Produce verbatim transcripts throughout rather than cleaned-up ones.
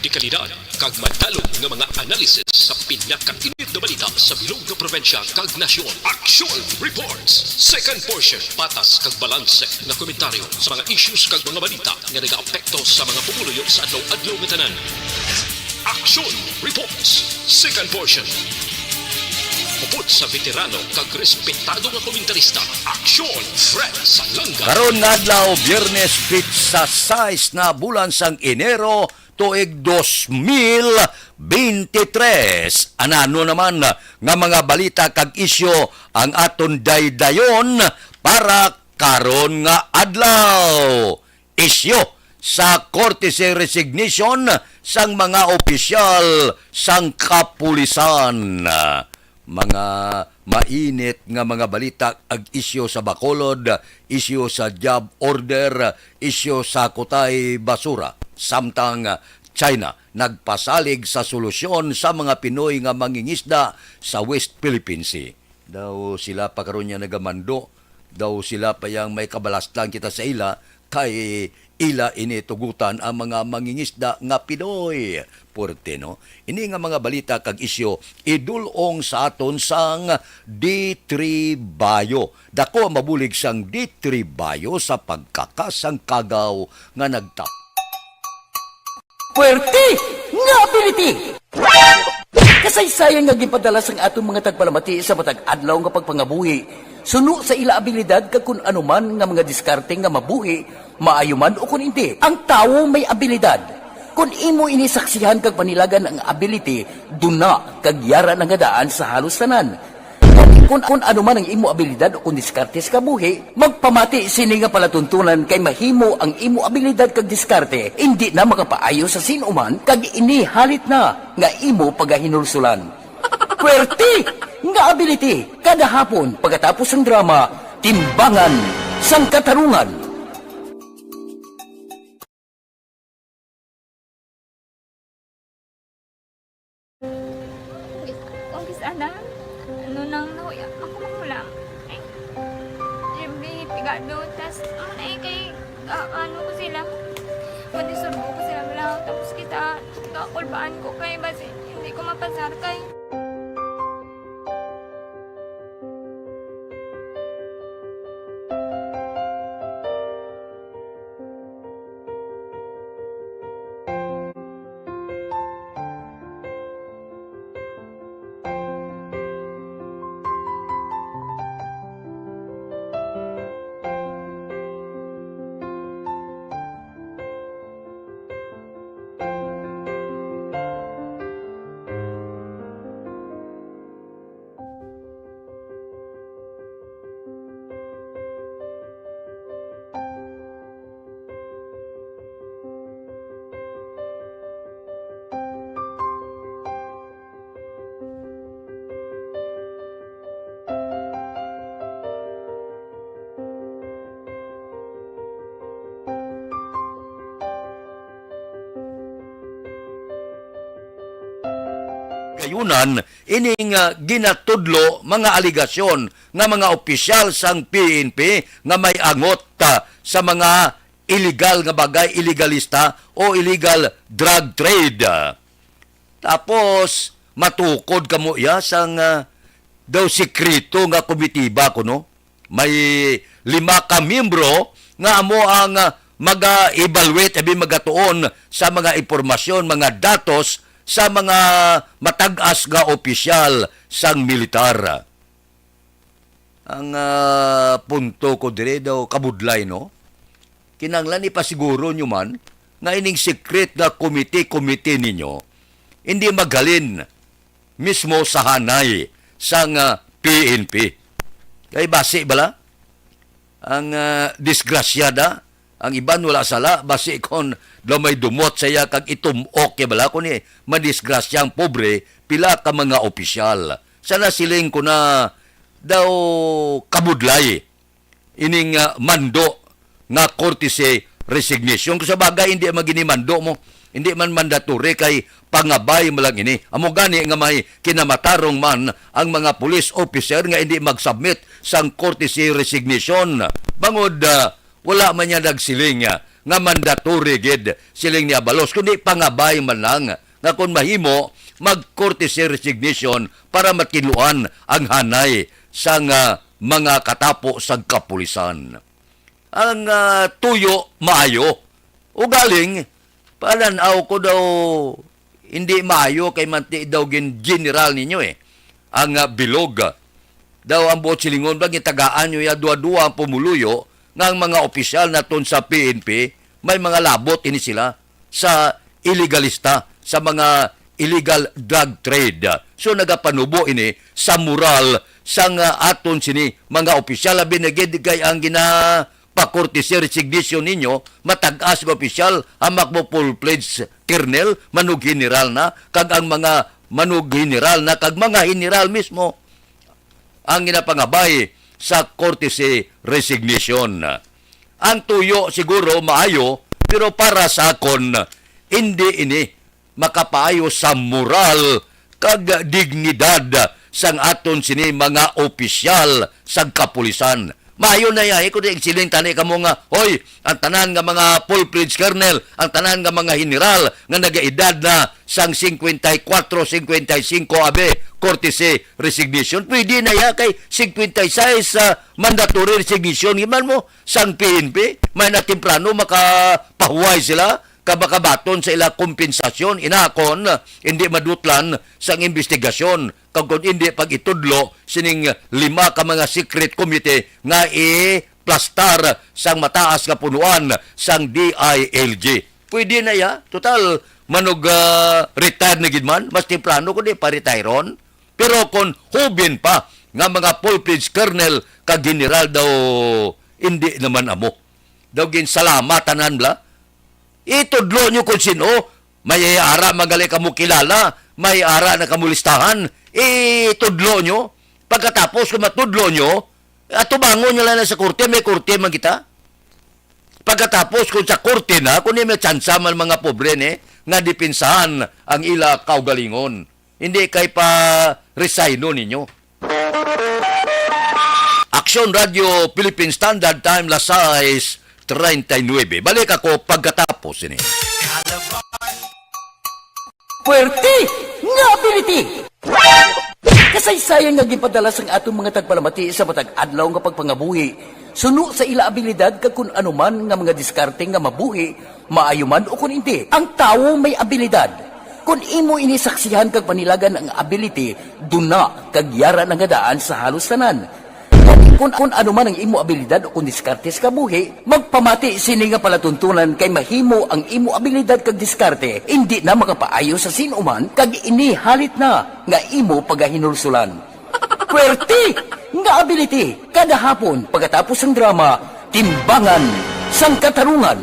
Dekalidad kag madalom nga mga analysis sa pinakainit nga balita sa bilog nga probinsya kag nasyon. Action Reports, second portion, patas kag balanse nga komentaryo sa mga issues kag mga balita nga nagaapekto sa mga pumuluyo sa adlaw-adlaw nga tanan. Action Reports, second portion. Upod sa veterano kag respetado nga komentarista, Action Fred Salanga. Karon nga adlaw, Biyernes, pitsa sais na bulan sang Enero, tuig dos mil beintitrés. Anano naman nga mga balita kag isyu ang aton daydayon para karon nga adlaw? Isyu sa courtesy resignation sang mga opisyal sang kapulisan. Mga mainit nga mga balita ag isyu sa Bacolod, isyu sa job order, isyu sa kutay basura, samtang China nagpasalig sa solusyon sa mga Pinoy nga mangingisda sa West Philippine Sea. Daw sila pa karon niya nagamando, daw sila pa yang may kabalastan kita sa ila, kay ila ini tugutan ang mga mangingisda nga Pinoy. Puerte, no? Ini nga mga balita kag isyu, idul-ong sa aton sang D three Bayo. Dako ang mabulig sang D three Bayo sa pagkakasangkagaw nga nagtap. Puerte nga ability! Kasaysayan nga ginpadala sang aton mga tagpalamati sa matag adlaw nga pagpangabuhi, suno sa ila abilidad kag kun ano man nga mga diskarte nga mabuhi, maayo man o kun indi. Ang tawo may abilidad. Kun imo ini saksihan kag panilagan ang ability, duna kag yara na nga daan sa halos tanan. Kun, kun ano man ang imo abilidad o kun diskarte sa kabuhi, magpamati sini nga palatuntunan, kay mahimo ang imo abilidad kag diskarte indi na makapaayo sa sin-o man, kag ini halit na nga imo pagahinulsulan. Puerte nga ability, kada hapon pagkatapos sang drama, Timbangan sang Katarungan. Kung kis-, ano, ano nang nahuya, ako magulang. Eh, siyempre, pigado, tas, ano na eh, kay, ah, ano ko sila, madisurbo ko sila, wala, tapos kita, kakulbaan ko kay, basi, hindi ko mapasar kay. Gayunan, ining, ah, ginatudlo mga alegasyon nga mga opisyal sang P N P nga may angot, ah, sa mga iligal nga bagay, iligalista o illegal drug trade. Tapos, matukod kamo iya sang, ah, daw sikreto nga komitiba kuno. May lima ka miyembro nga amo ang, ah, maga-evaluate, abi, magatuon sa mga impormasyon, mga datos sa mga matag-as nga opisyal sang militar. Ang, ah, punto ko diri daw kabudlay, no? Kinahanglan ipasiguro nyo man nga ining secret nga committee-committee ninyo hindi maghalin mismo sa hanay sang, ah, P N P. Kay basi bala ang, ah, disgrasyada, ang iban wala sala, basi kon daw may dumot sa iya kag itum-ok ya bala, kundi madisgrasya ang pobre, pila ka mga opisyal. Sa nasiling ko na daw kabudlay ining, ah, mando nga courtesy resignation. Kung sa bagay, hindi man gini mando mo. Hindi man mandatory kay pangabay mo lang ini. Amo gani nga may kinamatarong man ang mga police officer nga hindi mag-submit sang courtesy resignation. Bangod, ah, wala man niya nagsiling, ah, nga mandatory gid, siling ni Abalos, kundi pangabay man lang nga kon mahimo, mag-courtesy resignation para matinluan ang hanay sang, ah, mga katapo sang kapulisan. Ang, ah, tuyo maayo. Ugaling, palan-aw ko daw hindi maayo kay manti daw gin-general ninyo, eh. Ang, ah, bilog, ah, daw ang buot silingon ba, gitagaan nyo ya duwa-duwa ang pumuluyo nga ang mga opisyal naton sa P N P may mga labot ini sila sa iligalista, sa mga illegal drug trade. So, nagapanubo ini sa moral sang, ah, aton sini mga opisyal. Abi na gid kay ang ginapakorte sa resignation ninyo, matag-as nga opisyal, hamak mo full-fledged colonel, manug-general na, kag ang mga manug-general na, kag mga general mismo ang ginapangabay sa courtesy resignation. Ang tuyo siguro maayo, pero para sa akon, hindi ini makapaayo sa moral kag dignidad sang aton sini mga opisyal sang kapulisan. Maayo na yahi kung igsiling tani kamo nga, "Hoy, ang tanan nga mga full-fledged colonel, ang tanan nga mga general nga nagaedad na sang cincuenta y cuatro, cincuenta y cinco, abe, courtesy resignation." Pwede na ya kay cincuenta y seis, ah, mandatory resignation. Giman mo, sang P N P, may na temprano makapahuway sila, ka makabaton sa ila kompensasyon, inakon, hindi madutlan sang investigasyon, kag kun hindi pag-itudlo sining lima ka mga secret committee nga iplastar sang mataas nga punuan sang D I L G. Pwede na ya. Total, manug, ah, retire na gid man, mas temprano kundi pa-retire-on. Pero kung hubin pa nga mga full-fledged colonel kag general daw, hindi naman amo. Daw ginsalamatan bala. Itudlo nyo kung sino. May ara magali kamo kilala, may ara na kamo listahan. Itudlo nyo. Pagkatapos kung matudlo nyo, atubangon nyo lang na sa korte, may korte man kita. Pagkatapos kung sa korte na, kung may tsansa man mga pobre ni, nga depensahan ang ila kaugalingon. Hindi kay pa resigno ninyo. Aksyon Radio Philippine Standard Time, las sais treinta y nueve. Balik ako pagkatapos ini. Puwerte nga ability! Kasaysayan nga ginpadala sang aton mga tagpalamati sa matag adlaw nga pagpangabuhi, suno sa ila abilidad kag kun ano man nga mga diskarte nga mabuhi, maayo man o kun indi, ang tawo may abilidad. Kon imo ini saksihan kag panilagan ang ability, duna kag yara na nga daan sa halos tanan. Kon, kon ano man ang imo abilidad o kon diskarte sa kabuhi, magpamati sini nga palatuntunan kay mahimo ang imo abilidad kag diskarte indi na makapaayo sa sin-o man kag ini halit na nga imo pagahinulsulan. Puwerte nga ability kada hapon pagkatapos sang drama, Timbangan sang Katarungan.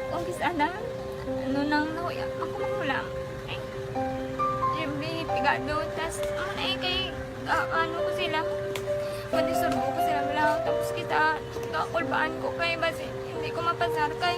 Kung kis-, ana, ano nang nahuya, ako magulang. Ay, Jimmy, pigado, tas, ano na eh, kay, ah, ano ko sila, pwede surbo ko sila, wala, tapos kita, kakulbaan ko kay, basi, hindi ko mapasar kay.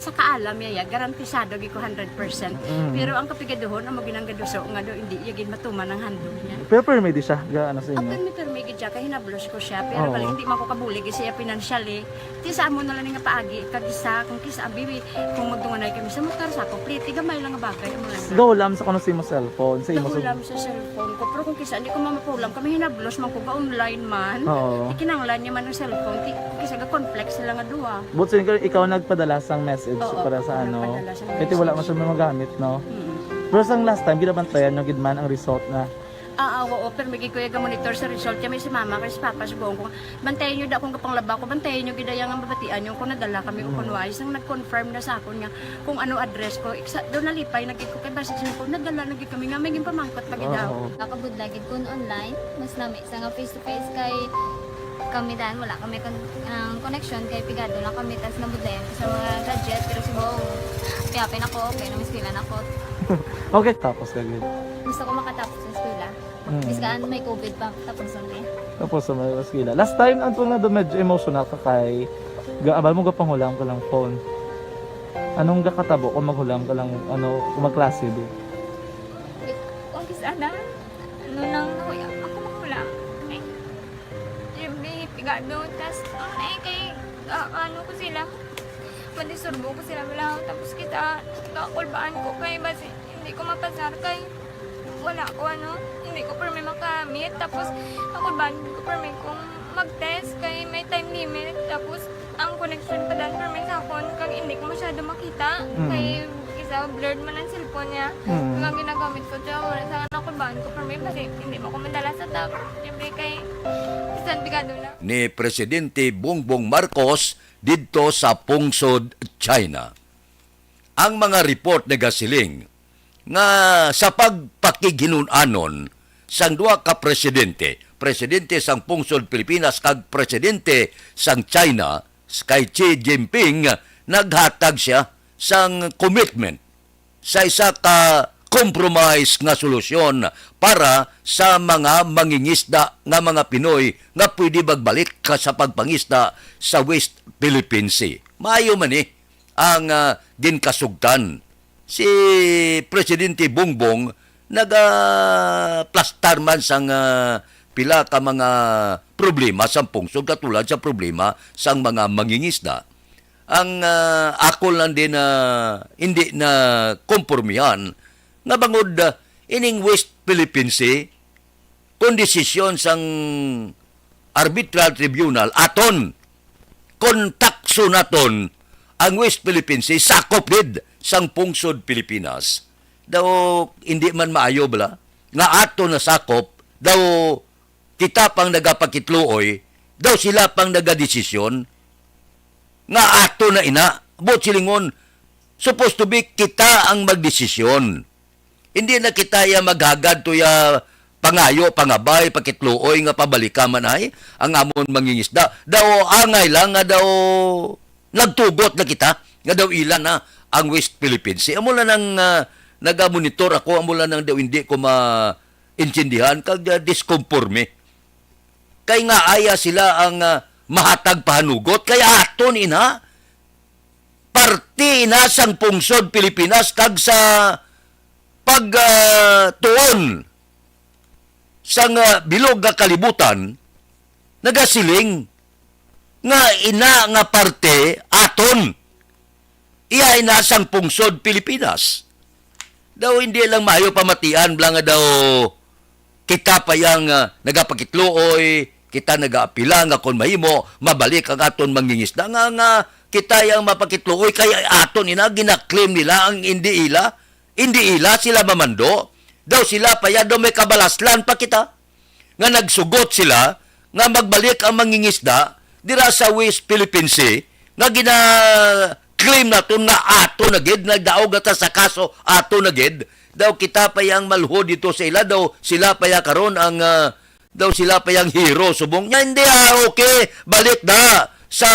Sa kaalam niya, ya, garantisado gid ko hundred percent. Mm. Pero ang kapigaduhon, amo ginang gaduso nga do, hindi niya gid matuman ang handog niya. Pero permi di siya, ga ano sa imo? Apil mi permi gid siya, kay hinablos ko siya. Pero Oo. Bali, hindi man ko kabulig siya financially. Ti sa amo na lang nga paagi, kag isa, kung kisa, abi, kung magdunganay kami sa motor, sa ako, pliti, gamay lang nga bagay, amo lang. Gahulam sa kuno sa imo cellphone, sa imo Gahulam sa cellphone ko. Pero kung kisa, hindi ko mamapulam, kami hinablos man ko, ga-online man. Oo. Ikinanglan niya man ang cellphone, ti, kung kisa, ga-conflict sila nga duha. But since ikaw nagpadala sang message Oo, para sa ano, nagpadala sang kay ti wala man message. Siya magamit, no? Mm. Pero sang last time, ginabantayan nyo gid man ang result na. Ah, ah, oo, pero may gikuya ga monitor sa result kami si mama kay si papa subong ko. Bantayan niyo da kung kapanglaba ko, bantayan niyo gid ang mabatian niyo kung nadala kami o kung wala. Isang nag-confirm na sa akon nga kung ano address ko. Iksa, doon nalipay na gid ko kay basi siya ko nadala na gid kami nga may ginpamangkot pa gid daw. Oo. Nakabudlay gid kun online, mas nami sa nga face to face kay kami dan wala kami kon ang connection kay pigado lang kami tas nabudlayan ko sa mga gadget pero subong piyapin ako okay na miskilan ako. Okay, tapos ka gid. Gusto ko makatapos sa eskwela. Mm. Biskaan may covid pa tapos ang eh. Tapos sa mga eskwela. Last time, ang na do medyo emotional ka kay ga abal mo gapanghulam ka lang phone. Anong gakatabo kung maghulam ka lang ano kung magklase di? Kung kis ana, ano nang nahuya ako mahulam. Eh, Jimmy, pigado, tas ang eh kay ah, ano ko sila, mandisturbo ko sila wala. Tapos kita, kakulbaan ko kay basi hindi ko mapasar kay wala ko ano, hindi ko permi makamit. Tapos kakulbaan ko permi kung mag-test kay may time limit. Tapos ang connection pa dan permi sa akon kag hindi ko masyado makita. Mm. Kay isa blurred man ang cellphone niya. Mm. Kag ang ginagamit ko siya, wala sa kakulbaan ko permi basi hindi mo ko madala sa tap. Siyempre kay bisan pigado na. Ni Presidente Bongbong Marcos didto sa pungsod China. Ang mga report nagasiling nga sa pagpakighinun-anon sang duha ka presidente, presidente sang pungsod Pilipinas kag presidente sang China, kay Xi Jinping, naghatag siya sang commitment sa isa ka compromise nga solusyon para sa mga mangingisda nga mga Pinoy nga pwede magbalik ka sa pagpangisda sa West Philippine Sea. Maayo man ni ang ah, ginkasugtan. Si Presidente Bongbong nagaplastar man sang ah, pila ka mga problema sang pungsod katulad sa problema sang mga mangingisda. Ang ah, akon lang din na hindi na kompormihan nga bangod ah, ining West Philippine Sea kon desisyon sang arbitral tribunal aton kon takso naton ang West Philippine Sea sakop gid sang pungsod Pilipinas. Daw hindi man maayo bala nga ato na sakop, daw kita pang nagapakitluoy, daw sila pang nagadesisyon nga ato na ina. Buot silingon, supposed to be kita ang magdesisyon. Hindi na kita ya maghagad to ya pangayo, pangabay, pakitluoy nga pabalika man ay ang amon mangingisda. Daw angay lang nga daw nagtugot na kita nga daw ila na ang West Philippine Sea. Amo lang nang ah, nagamonitor ako, amo lang nang daw hindi ko maintindihan kag ah, diskonforme. Kay nga aya sila ang ah, mahatag pahanugot kay aton ina parte ina sang pungsod Pilipinas kag sa pagtuon sang ah, bilog nga kalibutan nagasiling nga ina nga parte aton. Iya ina sang pungsod Pilipinas. Daw hindi lang maayo pamatian bala nga daw kita pa yang ah, nagapakitluoy, kita nagaapila nga kon mahimo mabalik ang aton mangingisda nga nga kita yang mapakitluoy kay aton ina ginaklaim nila ang hindi ila, hindi ila sila mamando. Daw sila pa ya daw may kabalaslan pa kita nga nagsugot sila nga magbalik ang mangingisda dira sa West Philippine Sea nga gina-claim naton nga ato na gid, nagdaog na ta sa kaso ato na gid. Daw kita pa yang malhod dito sa ila, daw sila pa ya karon ang ah, daw sila pa yang hero subong niya. Hindi ah, okay, balik da sa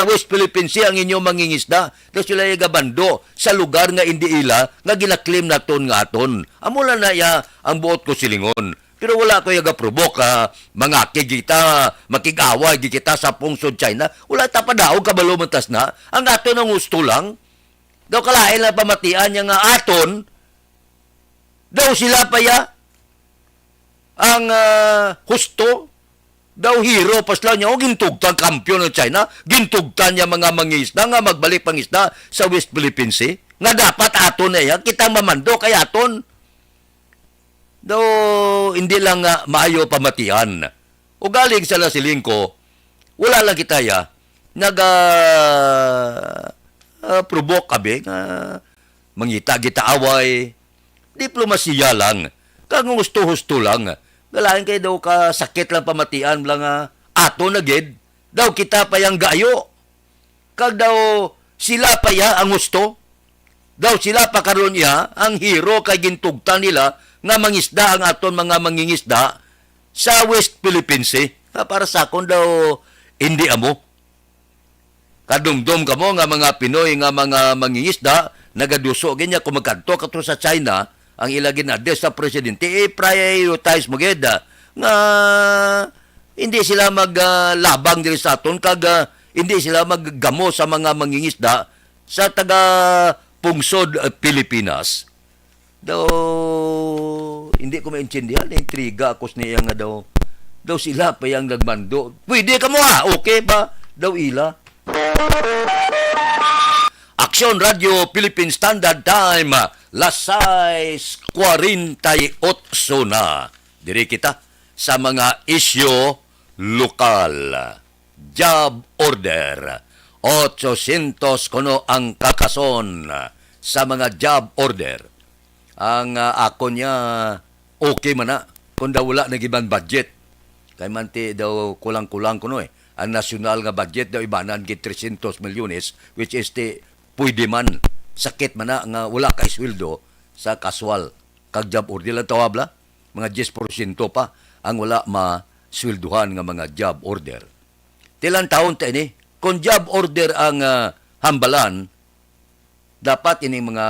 West Philippine Sea ang inyong mangingisda. Daw sila yung gabando sa lugar nga hindi ila nga ginaklaim naton nga aton. Amo lang na iya ang buot ko silingon. Pero wala ko yung gaprobok, ah, mangakig kita, makig-away gid kita sa pungsod China. Wala ta padaog kabalo man tas na. Ang ato nang gusto lang, Daw kalain lang pamatian niya nga aton, daw sila pa ya ang, ah, husto, daw hero pa sila niya, o gintugtan kampiyon ng China, gintugtan niya mga mangisda nga magbalik pangisda sa West Philippine Sea, nga dapat aton na iya, kitang mamando kay aton. Daw hindi lang nga maayo pamatian. Ugaling sa nasiling ko, wala lang kita ya, naga, ah, provoke abi nga mangita kita away, diplomasiya lang, kag husto-husto lang. Galain kay daw ka sakit lang pamatian lang nga ato na gid, daw kita pa yang gayo. Kag daw sila pa iya ang husto. Daw sila pa karon iya ang hero kay gintugtan nila nga mangisda ang aton mga mangingisda sa West Philippine Sea. Ah, para sa akon daw, hindi amo. Kadumdom kamo nga mga Pinoy nga mga mangingisda, nagaduso gid niya kung magkadto ka to sa China, ang ila gin-address sa presidente, i-prioritize mo gid, ah, nga hindi sila mag, ah, labang diri sa aton kag, ah, hindi sila maggamo sa mga mangingisda sa taga pungsod, ah, Pilipinas. Daw, hindi ko maintindihan, intriga ako sa niya nga daw, daw sila pa yang nagmando. Pwede ka mo ha, okay ba? Daw ila. Aksyon Radio Philippine Standard Time, las sais cuarenta y ocho na. Diri kita sa mga isyu lokal. Job order. Otsosyentos kuno ang kakason sa mga job order. Ang, ah, ako niya, okay man na kung daw wala na giban budget. Kay man ti daw kulang-kulang kuno eh. Ang nasyonal nga budget daw ibanan gid trescientos milyones, which is ti pwede man, sakit man na nga wala kay sweldo sa kaswal kag job order lang tawag la. Mga diyes porsyento pa ang wala maswelduhan nga mga job order. Tilang taon ta ini, kung job order ang, ah, hambalan, dapat ining mga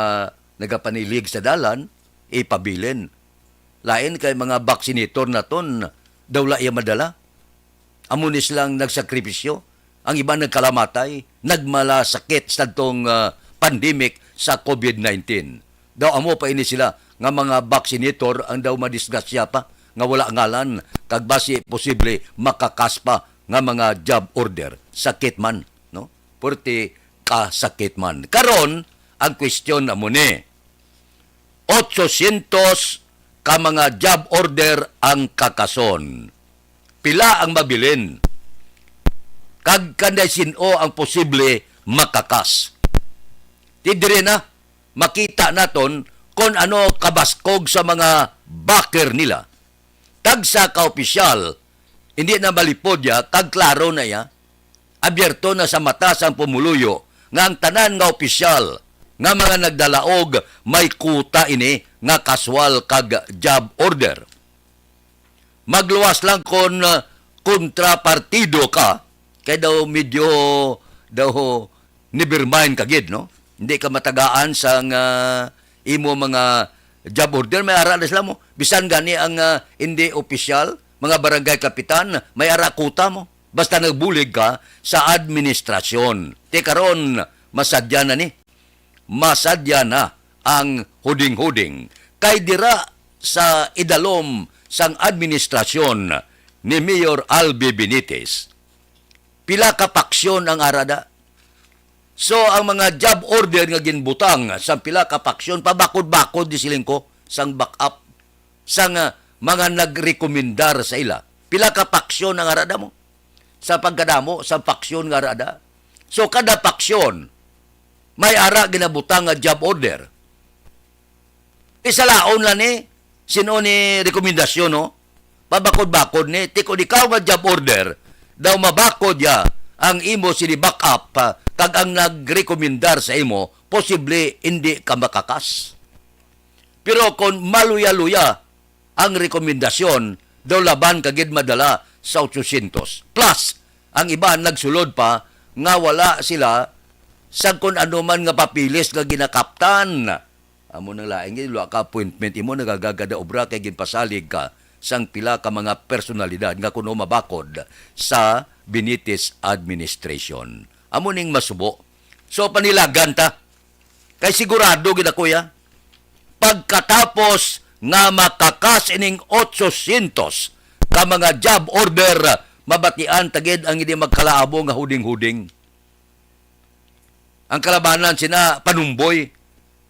nagapanilig sa dalan, ipabilin. Lain kay mga vaccinator naton, daw la iya madala. Amo ni silang nagsakripisyo. Ang iban nagkalamatay, nagmalasakit sa tong, ah, pandemic sa covid nineteen. Daw amo pa ini sila nga mga vaccinator ang daw madisgrasya pa nga wala ngalan kag basi posible makakas pa nga mga job order. Sakit man, no? Purti kasakit man. Karon, ang question amo ni, otsosyentos ka mga job order ang kakason. Pila ang mabilin? Kag kanday sin-o ang posible makakas? Ti diri na, makita naton kon ano kabaskog sa mga backer nila. Tagsa ka opisyal, hindi na malipod ya, kag klaro na ya, abierto na sa mata sang pumuluyo nga ang tanan nga opisyal nga mga nagdalaog may kuta ini nga kaswal kag job order. Magluwas lang kon, ah, kontrapartido ka, kay daw medyo daw never mind ka gid, no? Hindi ka matagaan sang, ah, imo mga job order, may ara na sila mo. Bisan gani ang, ah, hindi opisyal, mga barangay kapitan, may ara kuta mo. Basta nagbulig ka sa administrasyon. Ti karon, masadya na ni. Masadya na ang huding-huding. Kay dira sa idalom sang administrasyon ni Mayor Albi Benitez, pila ka paksyon ang ara da. So, ang mga job order nga ginbutang sa pila ka paksyon, pabakod-bakod di siling ko, sang back up, sang, ah, mga nagrekomendar sa ila. Pila ka paksyon ang ara da mo? Sa pagkadamo, sa paksyon nga ara da. So, kada paksyon, may ara ginabutang nga job order. Isalaon lang ni, sino ni rekomendasyon, no? Pabakod-bakod ni, ti kon ikaw nga job order, daw mabakod ya ang imo sini back up, ah, kag ang nagrekomendar sa imo, posible hindi ka makakas. Pero kung maluya-luya ang rekomendasyon, daw laban ka gid madala sa otsosyentos. Plus, ang iban nagsulod pa nga wala sila sa kun ano man nga papeles nga ginakaptan. Amo nang lain gid, wala ka appointment imo, nagagagada obra kay ginpasalig ka sang pila ka mga personalidad nga kuno mabakod sa Benitez administration. Amo ning masubo. So, panilagan ta. Kay sigurado gid ako, ya, pagkatapos nga makakas ining otsosyentos ka mga job order, mabatian ta gid ang hindi magkalaabo nga huding-huding. Ang kalabanan sina panumboy.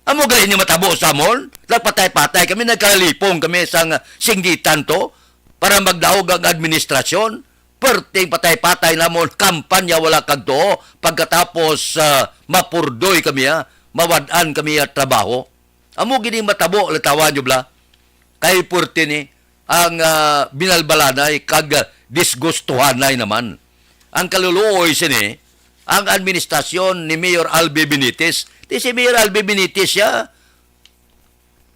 Amo gali ni matabo sa amon. Nagpatay-patay kami, nagkalipong kami sang singgitan to para magdaog ang administrasyon. Perting patay-patay namon, kampanya wala kag tuo. Pagkatapos, ah, mapurdoy kami, ha, mawad-an kami, ha, trabaho. Amo gini matabo, latawan nyo bala. Kay purti ni ang, ah, binalbalanay kag disgustuhanay naman. Ang kaluluoy sini, ang administrasyon ni Mayor Albi Benitez. Di si Mayor Albi Benitez siya.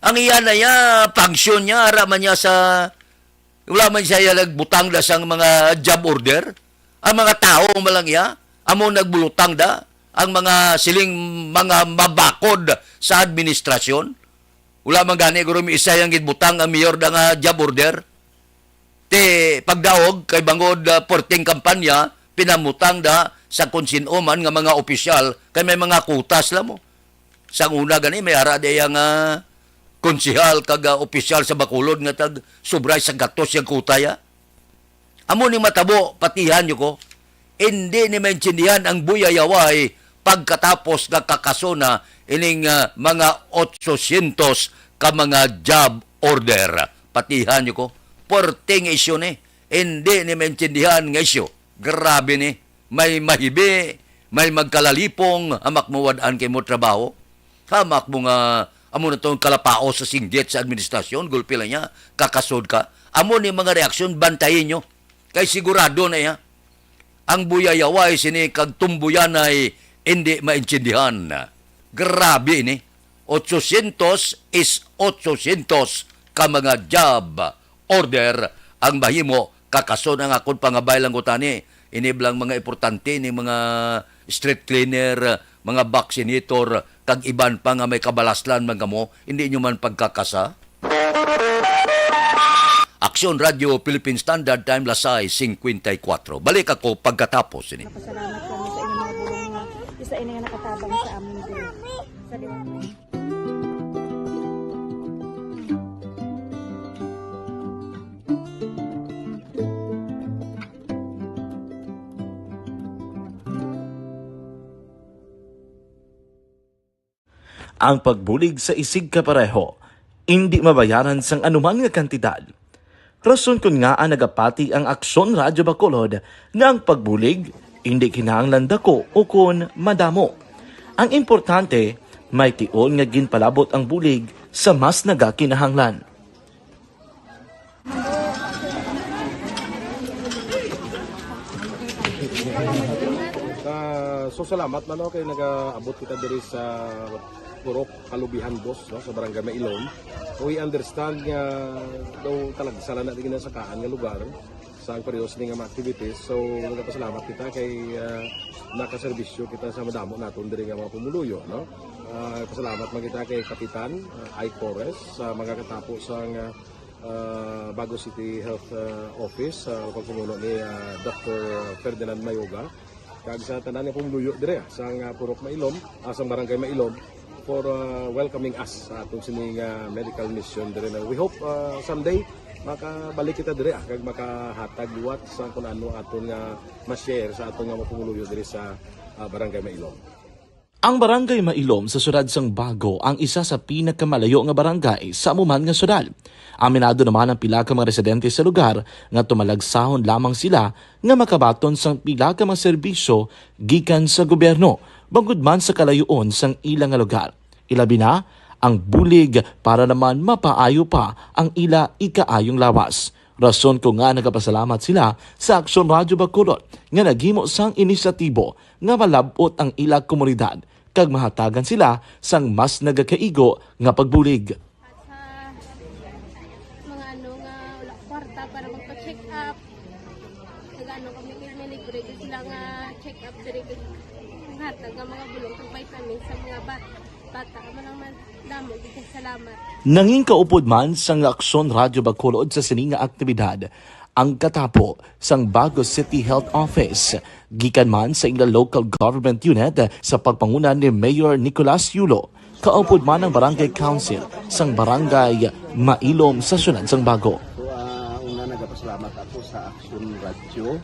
Ang iya na iya, function niya, ara man niya sa, wala man siya iya nagbutang da sang mga job order. Ang mga tao man lang iya, amo nagbulutang da, ang mga siling mga mabakod sa administrasyon. Wala man gani, guro, may isa yang gibutang ang mayor da nga job order. Ti pagdaog kay bangod, ah, perting kampanya, pinamutang da sa kung sin-o man nga mga opisyal kay may mga kutas la mo. Sang una gani, may ara diya nga konsehal kag, ah, opisyal sa Bacolod nga tag sobra sa gatos yang kuta ya. Amo ni matabo, patihan nyo ko. Indi ni maintindihan ang buyayaway pagkatapos nga kakasona ining, ah, mga otsosyentos ka mga job order. Patihan nyo ko. Puwerte nga isyu ni. Indi ni maintindihan nga isyu. Grabe ni. May mahibi, may magkalalipong, hamak mo wad-an kay mo trabaho. Hamak mo nga amo na tong kalapaos sa singgit sa administrasyon, gulpi lang niya, kakasod ka. Amo ni mga reaksyon, bantayin nyo. Kay sigurado na iya. Ang buyayaway sini kag tumbuyanay indi maintindihan. Grabe ini. Otsosyentos is otsosyentos ka mga job order ang mahimo, kakason ang akon pangabay lang gutani. Ini blang mga importante ni mga street cleaner, mga vaccinator, kag iban pa nga may kabalaslan man kamo, hindi nyo man pagkakasa? Aksyon Radio Philippine Standard Time, lasay singkwenta y kuwatro. Balik ako pagkatapos ini. Napasalamat kami sa inyong mga bulong nga isa ini nga nakatabang sa amin diri. Sa Ang pagbulig sa isigkapareho indi mabayaran sang anuman nga kantidad. Rason kon ngaa nagapati ang Aksyon Radyo Bacolod nga ang pagbulig indi kinahanglan dako ukon madamo. Ang importante, may tion nga ginpalabot ang bulig sa mas nagakinahanglan. Ah, so salamat man, no, kay nagaabot kita diri sa Purok Kalubihan Dos, no, sa Barangay Mailom. We understand nga daw talagsa lang na di ginasakaan nga lugar sa ang pareho sini nga mga activities. So, nagapasalamat kita kay, ah, nakaserbisyo kita sa madamo naton diri nga mga pumuluyo, no? Ah, pasalamat man kita kay Kapitan, ah, Ike Torres, sa mga katapo sa nga, ah, Bago City Health, ah, Office, sa pagpamuno ni, ah, Doctor Ferdinand Mayoga, kag sa tanan nga pumuluyo dire, ah, sa nga Purok Mailom, ah, sa Barangay Mailom, for, ah, welcoming us sa aton sini nga medical mission dire na we hope, ah, someday makabalik kita dire, ah, kag makahatag liwat sa kung ano aton nga ma-share sa aton nga mga pumuluyo dire sa, ah, Barangay Mailom. Ang Barangay Mailom sa siyudad sang Bago ang isa sa pinakamalayo nga barangay sa amo man nga siyudad. Aminado naman ang pila ka mga residente sa lugar nga tumalagsahon lamang sila nga makabaton sang pila ka mga serbisyo gikan sa gobyerno, bangod man sa kalayuon sang ila nga lugar. Ilabi na ang bulig para naman mapaayo pa ang ila ikaayong lawas. Rason kon ngaa nagapasalamat sila sa Aksyon Radyo Bacolod nga naghimo sang inisyatibo nga malab-ot ang ila komunidad kag mahatagan sila sang mas nagakaigo nga pagbulig. At sa mga ano nga wala kwarta para magpa-check up, nag-ano kami kay may libre gyud sila nga check up diri, kay hatag nga mga bulong kag vitamins sa mga ba-, bata. Amo lang man, damo gyud kay salamat. Nangin kaupod man sang Aksyon Radyo Bacolod sa sini nga aktibidad ang katapo sang Bago City Health Office, gikan man sa ila local government unit sa pagpanguna ni Mayor Nicolas Yulo. Kaupod man ang Barangay Council sang Barangay Mailom sa Siyudad sang Bago. So, ah, una, nagapasalamat ako sa Action Radio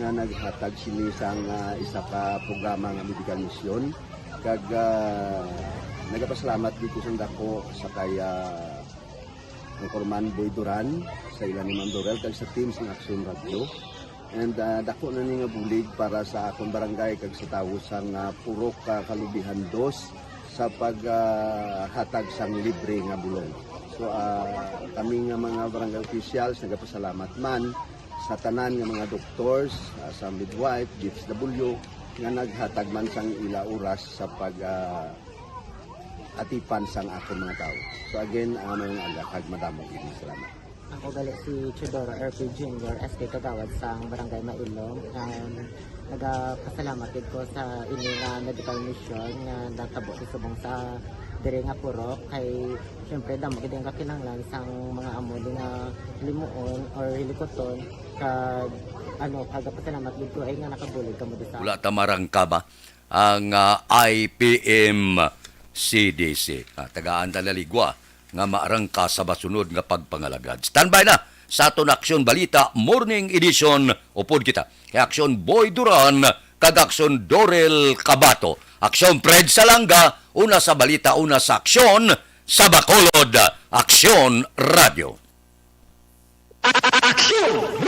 nga naghatag sini sang, ah, isa ka programa nga medical mission. Kag, ah, nagapasalamat dito sa dako sa kay, ah, Anchorman Boy Duran, sa ila ni Ma'am Dorel, kag sa team sang Action Radio. And, ah, dako na ni nga bulig para sa akon barangay kag sa tawo sang, ah, Purok, ah, Kalubihan Dos sa pag, ah, hatag sang libre nga bulong. So, ah, kami nga mga barangay officials nagapasalamat man sa tanan nga mga doctors, ah, sa midwife, D S W, nga naghatag man sang ila oras sa pag, ah, atipan sang akon mga tawo. So again, ah, may mga aga kag madamo gid nga salamat. Ako gali si Teodoro R P Junior, S K Kagawad sang Barangay Mailom. Um, nagapasalamat gid ko sa ini nga medical mission nga natabo sa subong sa diri nga purok. Kay siyempre, damo gid ang kakinahanglan sang mga amo ni nga limuon or hilikuton. Kag ano, nagapasalamat gid ko ay nga nakabulig kamo diri sa Wala ta marangka ba ang, ah, I P M C D C? Ah, tagaan ta na ligwa nga maarangka sa masunod nga pagpangalagad. Standby na sa aton Aksyon Balita Morning Edition. Upod kita kay Aksyon Boy Duran kag Aksyon Dorel Cabato. Aksyon Fred Salanga, una sa balita, una sa aksyon, sa Bacolod, Aksyon Radio. Aksyon!